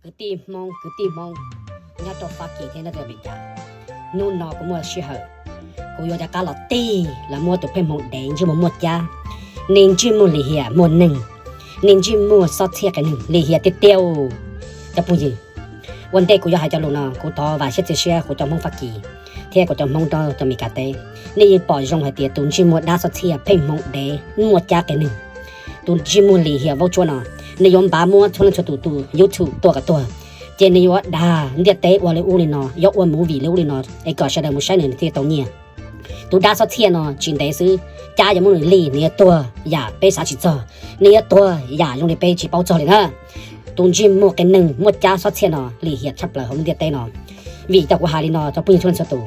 Kwv tij Hmoob, kwv tij Hmoob nyob rau Fab Kis thiab nyob rau Amelikas, hnub no kuv muaj sij hawm, kuv yuav rov qab los tig los muab tus pheej hmoov dev ntsej muag muaj cab, neeg ntsej muag lim hiam muag neeg, neeg ntsej muag xob txhiaj qias neeg lim hiam tiag tiag. Cov phooj ywg, ua ntej kuv yuav hais cov lus no kuv thov vam siab txiav siab kuv cov Hmoob Fab Kis thiab kuv cov Hmoob nyob rau Amelikas teb. Nej yeej pom zoo hais tias tus ntsej muag dab xob txhiaj pheej hmoov dev muaj cab qias neeg, tus ntsej muag lim hiam vaub tsuab no, nws yuav npav muab txhua leej txhua tus tus YouTube tua kom tuag, ces nws yuav dag ntiaj teb ua li ub li no, yuav ua movie li ub li no es kom sawv daws mus saib nws thiaj tau nyiaj. Tus dab xob txhiaj no tsis ntev xwb, cab yuav muab nws li, nws yuav tuag yam peb xav tsis txog, nws yuav tuag yam zoo li peb tsis paub txog li na. Tus ntsej muag qias neeg muaj cab xob txhiaj no lim hiam tshaj plaws hauv lub ntiaj teb no. Vim li cas kuv hais li no rau phooj ywg txhua leej txhua tus?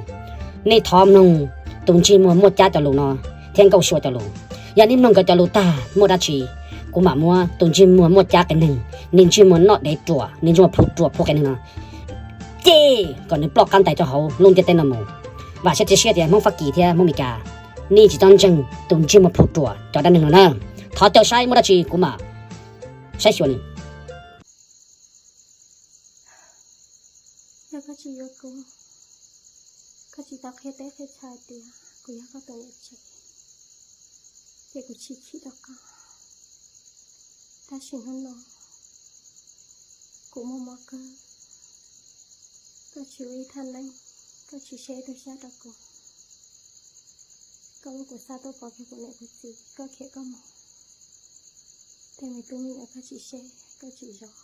Nej thov mloog tus ntsej muag muaj cab cov lus no thiab Nkauj Sua cov lus. Yog nej mloog nkawd cov lus tag muaj dab tsi, kuv mam muab tus ntsej muag muaj cab qias neeg, nws ntsej muag noj dev ruam, nws ntsej muag plhu ruam plhu qias neeg no, ces kom nws ploj qab ntais rau hauv lub ntiaj teb no mus. Vam siab txiav siab tias Hmoob Fab Kis thiab Hmoob Amelikas, nej tsis txhob ntseeg tus ntsej muag plhu ruam cov dab neeg no na. Thov caw saib muaj dab tsi kuv mam saib xyuas nws. Yog koj tsis yuav kuv, koj tsis tau qhia teb qhia chaw tias kuv yog koj tus niam tsev, ces kuv tsis chim rau koj. Tab sis hnub no kuv muaj mob kawg, koj tsis ua ib thaj neeb, koj tsis saib tus xyab rau kuv, koj muab kuv xa tuaj pov kiag kuv niam kuv txiv, koj khiav koj mus. Tej me tub me nyuam koj tsis saib, koj tsis zov.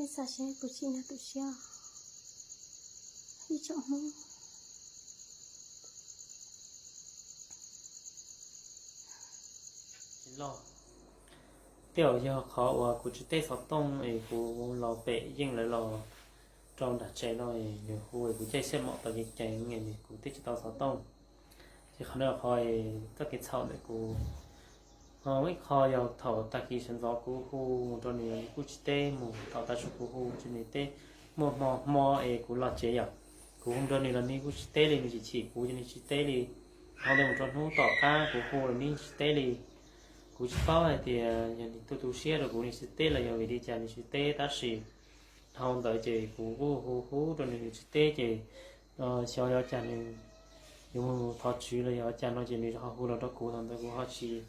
Nej xav seb kuv tsim nyog tu siab, ib tsoom Hmoob. Tej zaum yog qhov uas kuv tsis teb xov tooj es kuv los pem Yeej lawv los rau nram tsev no, nws hu kuv caij xiab mom tau ceev ceev, kuv teb tsis tau xov tooj. Ces qhov no qhov txoj kev txhaum ntawm kuv. Ho ib qho yog thaum tag kis sawv ntxov kuv hu rau nws los nws kuj tsis teb, mus thaum tav su kuv hu ces nws teb, muaj hmo hmo es kuv los tsev yom, kuv hu rau nws los nws kuj tsis teb li, nws tsis chim kuv ces nws tsis teb li. Ho ntawd mus rau hnub tom qab kuv hu los nws tsis teb li. Kuv tsis paub hais tias yog nws tu tu siab rau kuv nws tsis teb los yog vim li cas nws tsis teb, tab sis dhau ntawd ces kuv kuj hu hu rau nws nws tsis teb ces xyov yog cas nws yuav mus thov tswv los yog cas no ces nws ho hu los rau kuv, thaum ntawd kuv ho tsis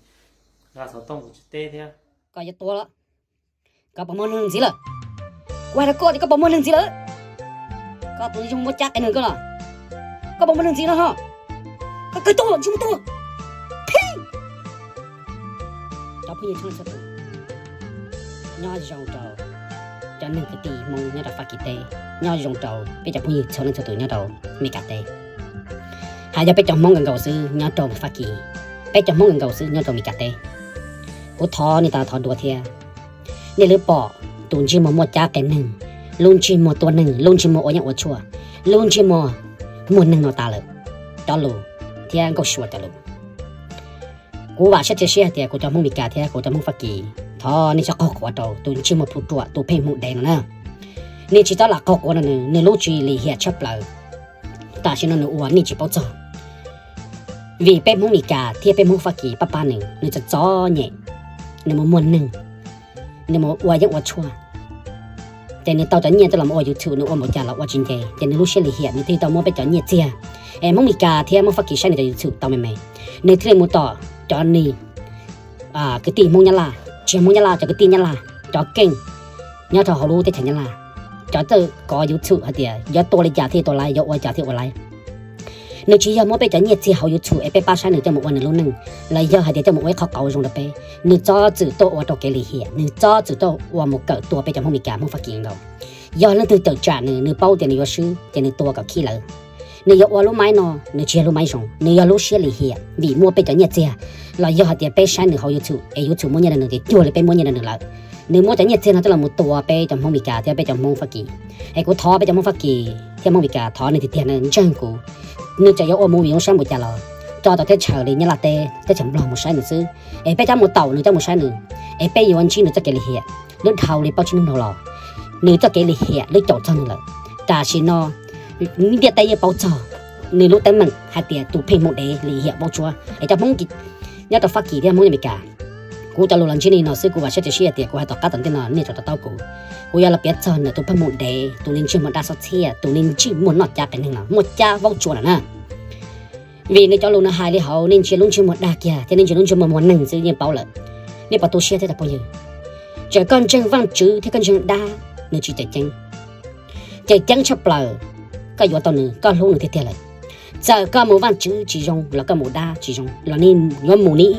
nqa xov tooj kuv tsis teb thiab. Koj yuav tuag los? Koj puas muaj neeg ntxiv lawm? Kuv hais rau koj tias koj puas muaj neeg ntxiv lawm? Koj tus zoo muaj cab qias neeg koj los? Koj puas muaj neeg ntxiv no ho? Koj kawg tuag tsis muaj tuag. Pheej. Cov phooj ywg txhua leej txhua tus, nyob zoo rau cov neeg kwv tij Hmoob nyob rau Fab Kis teb, nyob zoo rau peb cov phooj ywg txhua leej txhua tus nyob rau Meskas teb. Hais yog peb cov Hmoob nkaus nkaus xwb nyob rau Fab Kis, peb cov Hmoob nkaus nkaus xwb nyob rau Meskas teb. Kuv thov nej tas thov dua thiab, nej lub pom tus ntsej muag muaj cab qias neeg, lub ntsej muag tua neeg, lub ntsej muag ua yeeb ua tshuaj, lub ntsej muag muag neeg no tas lawm, cov lus thiab Nkauj Sua cov lus. Kuv vam siab txiav siab hais tias kuv cov Hmoob Meskas thiab kuv cov Hmoob Fab Kis, thov nej txhob qaug quav rau tus ntsej muag plhu ruam tus pheej hmoov dev no na. Nej tsis txhob lam qaug quav rau nws, nws lub tsis lim hiam tshaj plaws. Tam sim no nws ua nej tsis paub txog. Vim peb Hmoob Meskas thiab peb Hmoob Fab Kis pab pab nws, nws txom txom nyem, nws mus muag neeg, nws mus ua yeeb ua tshuaj, ces nws tau cov nyiaj coj los ua YouTube, nws ua npaum cas los ua tsis nce, ces nws lub siab lim hiam nws thiaj tau muab peb cov nyiaj txiag. Es Hmoob Meskas thiab Hmoob Fab Kis saib nws cov YouTube tau me me, nws thiaj li mus tom cov nws kwv tij Hmoob Nyab Laj, tsis yog Hmoob Nyab Laj, cov kwv tij Nyab Laj, cov keej nyob rau hauv lub teb chaws Nyab Laj, cov txawj kov YouTube hais tias yuav tua li cas thiaj tua laib, yuav ua li cas thiaj ua laib. Nws tsis yog muab peb cov nyiaj txiag hauv YouTube es peb pab saib nws coj mus ua nws lub neej, los yog hais tias coj mus ua ib qhov qauv zoo rau peb. Nws txhob txwm tuaj ua rau kev lim hiam, nws txhob txwm tuaj ua mus kawm tua peb cov Hmoob Meskas Hmoob Fab Kis nkaus. Yog leej twg tawm tsam nws, nws paub tias nws yuav swb ces nws tua kom khib lawv. Nws yuav ua lub maib no, nws tsis yog lub maib zoo, nws yog lub siab lim hiam vim muaj peb cov nyiaj txiag, los yog hais tias peb saib nws hauv YouTube es YouTube muab nyiaj rau nws ces cuag li peb muab nyiaj rau nws lawm. Nws muab cov nyiaj txiag no coj los mus tua peb cov Hmoob Meskas thiab peb cov Hmoob Fab Kis. Es kuv thov peb cov Hmoob Fab Kis thiab Hmoob Meskas, thov nws tiag tiag nws ntseeg kuv. Nws tseem yuav ua movie zoo saib npaum cas los tso tau teb chaws li Nyab Laj teb, teb chaws Nplog mus saib nws xwb. Es peb coj mus taum nws, coj mus saib nws, es peb yuav ntsib nws txoj kev lim hiam. Lub dhau li plaub tsib hnub no los, nws txoj kev lim hiam lub caum txog nws lawm. Tam sim no ntiaj teb yeej paub txog, nws lub teeb meem hais tias tus pheej hmoov dev lim hiam vaub tsuab es cov Hmoob nyob rau Fab Kis thiab Hmoob nyob Amelikas. Kuv cov lus los ntsib li no xwb, kuv vam siab tias kuv hais tom qab tom ntej no nej tsum to taub kuv. Kuv yuav los piav txog ntawm tus pheej hmoov dev, tus neeg ntsej muag dag xob txhiaj, tus neeg ntsej muag noj cab qias neeg no, muaj cab vaub tsuab no na. Vim nws cov lus nws hais li hauv, nej ntsia lub ntsej muag dag kiag thiab nej ntsia lub ntsej muag muag neeg xwb yeej paub lawm. Nej puas tu siab thiab cov phooj ywg? Txawm koj ntseeg Vaajtswv thiab koj ntseeg dab, nws tsis cem ceeb. Cem ceeb tshaj plaws, koj yuav tau nws, koj hlub nws tiag tiag lawm. Txawm koj mus Vaajtswv tsis zoo los koj mus dab tsis zoo los nej yuav mus nej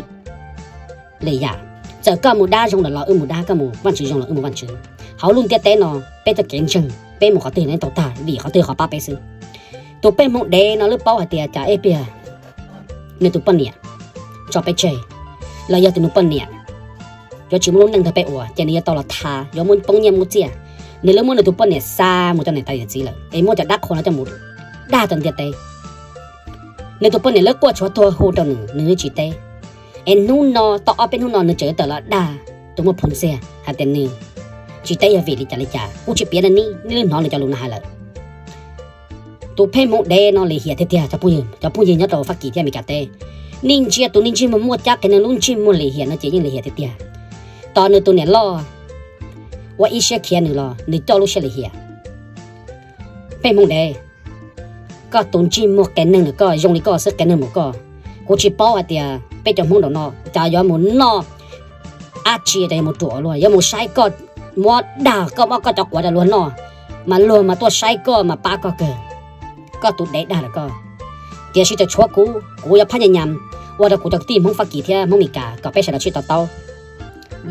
li yam. Txawm koj mus dab zoo lawm los wb mus dab, koj mus Vaajtswv zoo los wb mus Vaajtswv. Hauv lub ntiaj teb no, peb txoj kev ntseeg peb mus qhov twg nej tau tag vim qhov twg qhov pab peb xwb. Tus pheej hmoov dev no lub paub hais tias cas ib pliag nws tus poj niam tso peb tseg, los yog tus nws poj niam yuav tsis muaj lub neej nrog peb ua ces nws yuav tau los tha, yuav muab poob nyiaj muab txiaj. Nws lub muab nws tus poj niam xa mus rau niam tais yawm txiv lawm es muab cov dab qhua no coj mus dag rau ntiaj teb. Nws tus poj niam lub quaj tshuav tuag hu rau nws, nws tsis teb. Es hnub no tau ob peb hnub no nws tseem yuav tawm los dag tus muaj phoo ntxiag hais tias nws tsis teb yog vim li cas li cas. Kuv tsis piav li, nej hnov nws cov lus no hais lawm. Tus pheej hmoov dev no lim hiam tiag tiag cov phooj ywg, cov phooj ywg nyob rau Fab Kis thiab Amelikas teb. Nej ntsia tus neeg ntsej muag muaj cab qias neeg lub ntsej muag lim hiam no ces yeej lim hiam tiag tiag. Tos nws tus niam loj ua ib siab khiav nws los nws coj lub siab lim hiam. Pheej hmoov dev, koj tus ntsej muag qias neeg ntawm koj zoo li koj xwb qias neeg mus koj. Kuv tsis paub hais tias peb cov Hmoob nraum no cas yuav mus noj dab tsi, cas yuav mus ruam luag, yuav mus saib koj, muab dag koj, muab koj cov quav rau luag noj, mas luag mas tuaj saib koj mas pab koj kawg. Koj tus dev dag lawm koj. Tiam sis txawm tshuav kuv, kuv yuav phab nyas nyas ua rau kuv cov kwv tij Hmoob Fab Kis thiab Hmoob Meskas kom peb sawv daws sib to taub.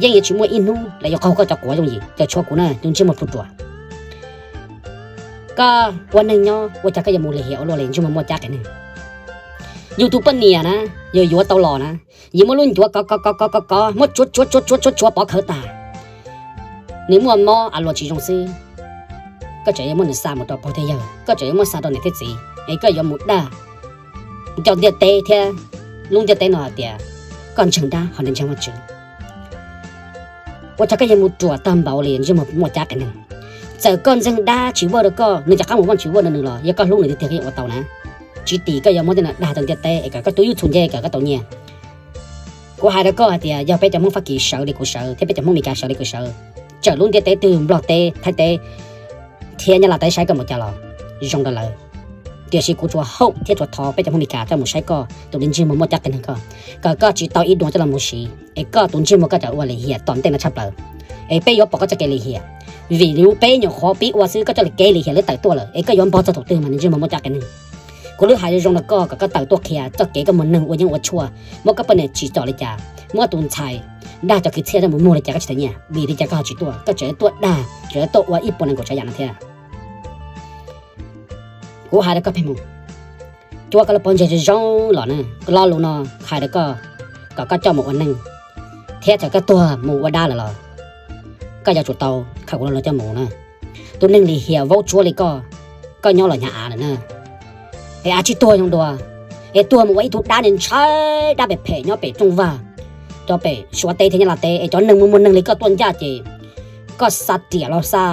Yeej yuav tsis muaj ib hnub lawv yuav qaug koj cov quav yooj yim, txawm tshuav kuv na, tus ntsej muag plhu ruam. Koj ua neeg nyob ua cas koj yuav mus lim hiam ua luaj li ntsej muag muaj cab qias neeg. Yus tus poj niam na, yus yuav tau los na, yus muab lub ncuav kov kov kov kov kov kov, muab tsuav tsuav tsuav tsuav tsuav tsuav pov khawv tas. Nws muaj mob a luas tsis zoo xwb, koj tseem yuav muab nws xa mus rau pog thiab yawg, koj tseem yuav muab xa rau niam thiab txiv, es koj yuav mus dag rau ntiaj teb thiab lub ntiaj teb no hais tias koj ntseeg dab ho nws ntseeg Vajtswv. Ua cas koj yuav mus ruam tag npaum li ntsej muag muaj cab qias neeg? Txawm koj ntseeg dab tsis vaj rau koj, nws rov qab mus vaj tsis vaj rau nws los yog koj hlub nws tiag tiag koj yuav ua tau na. Tsis tim koj yuav muab tej no dag rau ntiaj teb es kom koj tus YouTube nce kom koj tau nyiaj. Kuv hais rau koj hais tias yog peb cov Hmoob Fab Kis sawv li kuv sawv thiab peb cov Hmoob Meskas sawv li kuv sawv, txawm lub ntiaj teb twg, Nplog teb, Thaib teb thiab Nyab Laj teb saib koj mus cas los zoo rau lawv. Tiam sis kuv tsuas hope thiab tsuas thov peb cov Hmoob Meskas coj mus saib koj tus neeg ntsej muag muaj cab qias neeg koj, kom koj tsis tau ib duas coj los mus siv, es koj tus ntsej muag koj coj ua lim hiam tom ntej no tshaj plaws. Es peb yuav pom koj txoj kev lim hiam, vim yus peb nyuam qhuav pib ua xwb koj coj li kev lim hiam lawv tawm tuaj lawm, es koj yuav npog txog thaum twg mas neeg ntsej muag muaj cab qias neeg. Kuv lub hais zoo zoo rau koj kom koj tawm tuaj qhia txoj kev koj mus neeg ua yeeb ua tshuaj, muab koj poj niam tsim txom li cas, muab tus ntxhais dag cov kwv txhiaj coj mus muag li cas koj tsis tau nyiaj, vim li cas koj ho tsis tuaj, koj tseem tuaj dag, tseem tuaj ua ib puas nees nkaum tsav yam no thiab. Kuv hais rau koj pheej mus, cuab koj lub pob ntseg zoo zoo los na, lo lus no hais rau koj kom koj coj mus ua neej, thiab txawm koj tuag mus ua dab lawm los koj yuav tsum tau khaws kuv lo lus coj mus na. Tus neeg lim hiam vaub tsuab li koj, koj nyob los hnyav av lawm na. Es av tsis tuag zoo dua, es tuag mus ua ib tug dab ne, ntshai dab pem phem nyob pem rooj vag, rau pem Suav teb thiab Nyab Laj teb, es cov neeg muaj muaj neeg li koj tuaj ncaj ces koj xa riam los xa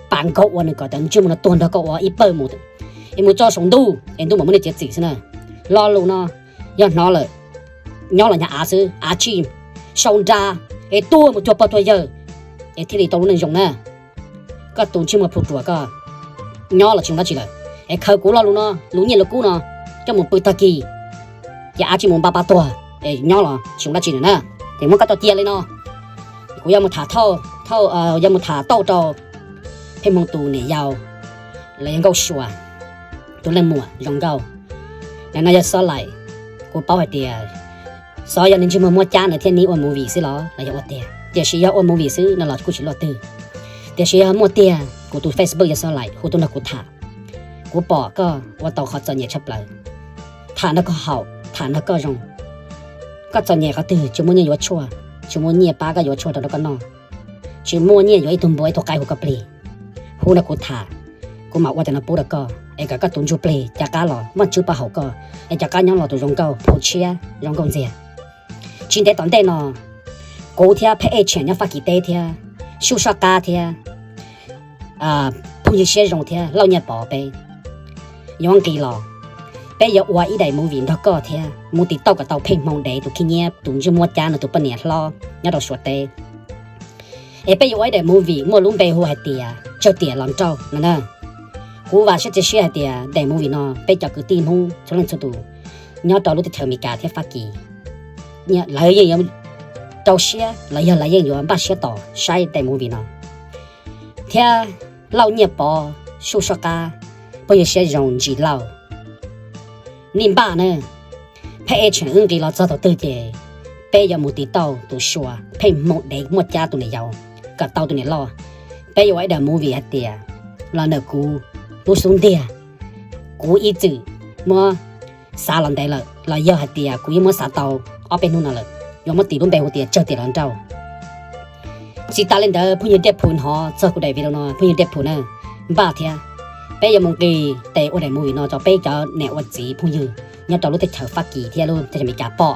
pas nkaug ua nws kom cov ntsej muag no tuag nrog koj ua ib pawg mus, es mus txog saum ntuj es ntuj mam muab nej txiav txim xwb na. Lo lus no yog hnov lawm, nyob los hnyav av xwb, av tsij sau nra, es tuag mus cuag pog cuag yawg, es thiaj li tau lub neej zoo na. Koj tus ntsej muag plhu ruam koj, nyob los tsis zoo dab tsi lawm, es khaws kuv lo lus no, lus nyiaj lus kub no coj mus pw tag kis, ces av tsij mus npa pa tuag, es nyob los tsis zoo dab tsi lawm na. Ces muab koj coj cia li no, kuv yuav mus tham thauj, yuav mus tham tauj rau Pheej Hmoo tus niam yau los yog Nkauj Sua, tus leej muam zoo nkauj. Nim no yog Xob Laim, kuv paub hais tias xyov yog nws ntsej muag muaj cab ntawd thiaj nws ua movie xwb los los yog ua tiag, tiam sis yog ua movie xwb no los kuj tsis luaj twg. Tiam sis yog muaj tiag, kuv tus Facebook yog Xob Laim, hu tuaj nrog kuv tham. Kuv pom koj ua tau qhov txom nyem tshaj plaws, tham nrog koj haum, tham nrog koj zoo. Koj txom nyem qhov twg? Tsis muaj nyiaj yuav tshuaj, tsis muaj nyiaj pab koj yuav tshuaj rau rau koj noj, tsis muaj nyiaj yuav ib tug npua ib tug qaib hu koj plig. Hu nrog kuv tham, kuv mam ua cov no pub rau koj es kom koj tus ntsuj plig cov qab los Vajtswv pab haum koj, es cov qab nyob los tus zoo nkauj phum tshiab zoo nkauj ntxiag. Tsis ntev tom ntej no, kuv thiab Phab Ej Tshiam nyob Fab Kis teb thiab Sub Soj Qab thiab phooj ywg siab zoo thiab Lauj Nyiaj Pov peb yuav nqis los Peb yuav ua ib daim movie nrog koj thiab mus tiv tauj kom tau Pheej Hmoo dev tus khib nyiab tus ntsej muag muaj cab no tus poj niam hlob nyob rau Suav teb. Es peb yuav ua ib daim movie muaj lub npe hu hais tias Tsawg Tiam Los Nrauj no na. Kuv vam siab txias siab hais tias daim movie no peb cov kwv tij Hmoob txhua leej txhua tus nyob rau lub teb chaws Amelikas thiab Fab Kis, lawv yeej yuav rau siab los yog lawv yeej yuav npaj siab tos saib daim movie no. Thiab Lauj Nyiaj Pov Suj Soj Qab, phooj ywg siab zoo Ntsis Lauj, nej npaj na. Phab ej tseem wb nqis los txog thaum twg ces peb yuav mus tiv tauj tus Suav Pheej Hmoo dev muaj cab tus niam yau kom tau tus niam loj. Peb yuav ua ib daim movie hais tias Los Ntawm Kuv Lub Xub Ntiag. Kuv ib txwm muab xav los ntev lawm los yog hais tias kuv yeej muab xav tau ob peb hnub no lawm, yuav muab tis lub npe hu tias Tsawg Tiam Los Nrauj. Tsis tas li ntawd, phooj ywg Dej Phu hnov txog kuv daim video no, phooj ywg Dej Phu na, npaj thiab. Peb yuav mus nqis tes ua daim movie no rau peb cov niam ua txiv phooj ywg nyob rau lub teb chaws Fab Kis thiab lub teb chaws Amelikas pom.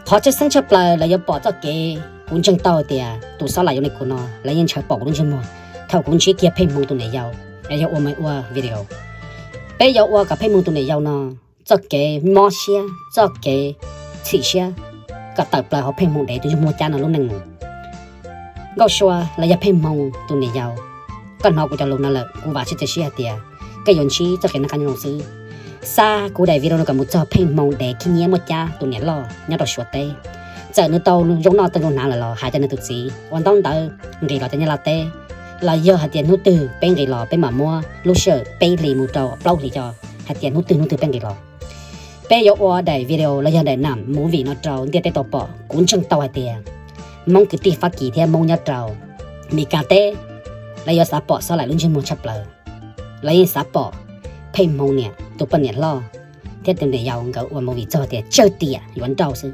Qhov tshwj xeeb tshaj plaws lawv yuav pom txoj kev kuv ntseeg tau tias tus xob laim yuav li kuv no lawv yeej ntshaw pom kuv lub ntsej muag thaum kuv ntsib kiag Pheej Hmoo tus niam yau, yog ua ua video. Peb yuav ua kom Pheej Hmoo tus niam yau no txoj kev mob siab, txoj kev txhim siab kom tawm plaws hauv Pheej Hmoo dev tus ntsej muag muaj cab no lub neej mus. Nkauj Sua los yog Pheej Hmoo tus niam yau, koj hnov kuv cov lus no lawm, kuv vam siab txias siab hais tias koj yuav ntsib txoj kev noj qab nyob zoo xwb. Xa kuv daim video no kom mus txog Pheej Hmoo dev khib nyiab muaj cab tus niam loj nyob rau Suav teb. Txawm nws tau zoo noj tau zoo hnav lawm los hais rau nws tus txiv ua ntaub ntawv nqis los rau Nyab Laj teb, los yog hais tias hnub twg peb nqis los peb mam muab lub sij hawm peb hlis mus rau plaub hlis rau, hais tias hnub twg hnub twg peb nqis los. Peb yuav ua daim video los yog daim nam movie no rau ntiaj teb tau pom. Kuv ntseeg tau hais tias Hmoob kwv tij Fab Kis thiab Hmoob nyob rau Amelikas teb, lawv yuav xav pom xob laim lub ntsej muag tshaj plaws. Lawv yeej xav pom Pheej Hmoo niam tus poj niam loj thiab tus niam yau nkawd ua movie txog tias Tsawg Tiam Yuav Nrauj xwb.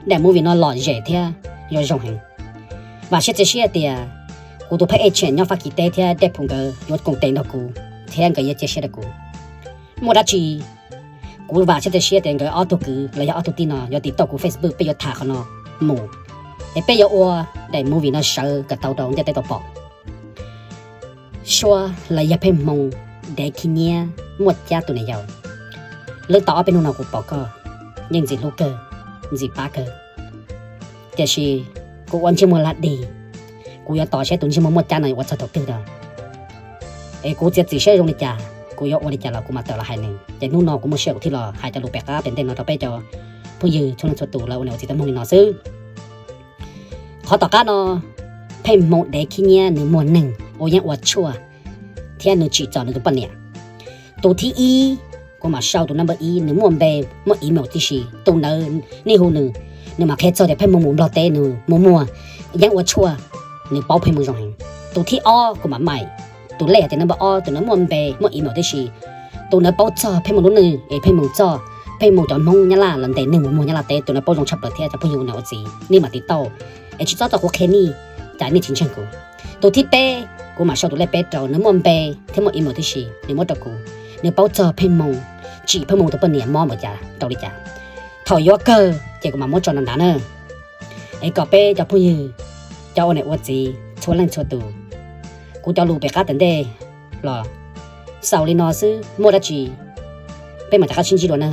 Daim movie no lom zem thiab yuav zoo heev. Vam siab txias siab tias kuv tus phab ej tseem nyob Fab Kis teb thiab Dej Phu nkawd yuav koom tes nrog kuv thiab nkawd yuav cia siab rau kuv. Muaj dab tsi, kuv vam siab txias siab tias nkawd ob tug kwv los yog ob tug tij no yuav tiv tauj kuv Facebook, peb yuav tham qhov no mus, es peb yuav ua daim movie no sawv kom tau rau ntiaj teb tau pom. Sua los yog Pheej Hmoo dev khib nyiab muaj cab tus niam yau, lwb tau ob peb hnub no kuv pom koj yeej ntxim hlub kawg, ntxim pab kawg. Tiam sis kuv ua ntsej muag lag dig, kuv yuav tos saib tus ntsej muag muaj cab no yuav ua txog thaum twg no. Es kuv txiav txim siab zoo li cas, kuv yuav ua li cas los kuv mam tawm los hais nws. Ces hnub no kuv muaj sij hawm kuv thiaj los hais cov lus pem qab pem ntej no rau peb cov phooj ywg txhua leej txhua tus lawv ua niam ua txiv tau mloog li no xwb. Qhov tom qab no, Pheej Hmoo dev khib nyiab nws muag neeg ua yeeb ua tshuaj thiab nws tsim txom nws tus poj niam. Tus thib ib, kuv mam sau tus number ib, nws muaj npe, muaj email tib si. Tus ntawd nej hu nws, nws mam qhia txog tias Pheej Hmoo mus Nplog teb nws mus muag yeeb ua tshuaj, nws paub Pheej Hmoo zoo heev. Tus thib ob kuv mam maim, tus lej hais tias number ob, tus ntawd muaj npe muaj email tib si. Tus ntawd paub txog Pheej Hmoo lub neej es Pheej Hmoo txoj, Pheej Hmoo cov Hmoob Nyab Laj los ntes neeg mus muag Nyab Laj teb, tus ntawd paub zoo tshaj plaws thiab cov phooj ywg ua niam ua txiv nej mam tiv tauj, es tsis txhob txo kuv qhia nej, cas nej tsis ntseeg kuv. Tus thib peb, kuv mam sau tus lej peb rau, nws muaj npe thiab muaj email tib si, nws muab rau kuv. Nws paub txog Pheej Hmoo, tsim Pheej Hmoo tus poj niam mob npaum cas rau li cas. Thaum yuav kawg ces kuv mam muab tso nram ntawd na. Es kom peb cov phooj ywg, cov ua niam ua txiv txhua leej txhua tus, kuv cov lus pem qab tom ntej los xaus li no xwb, muaj dab tsi peb mam rov qab sib ntsib dua na.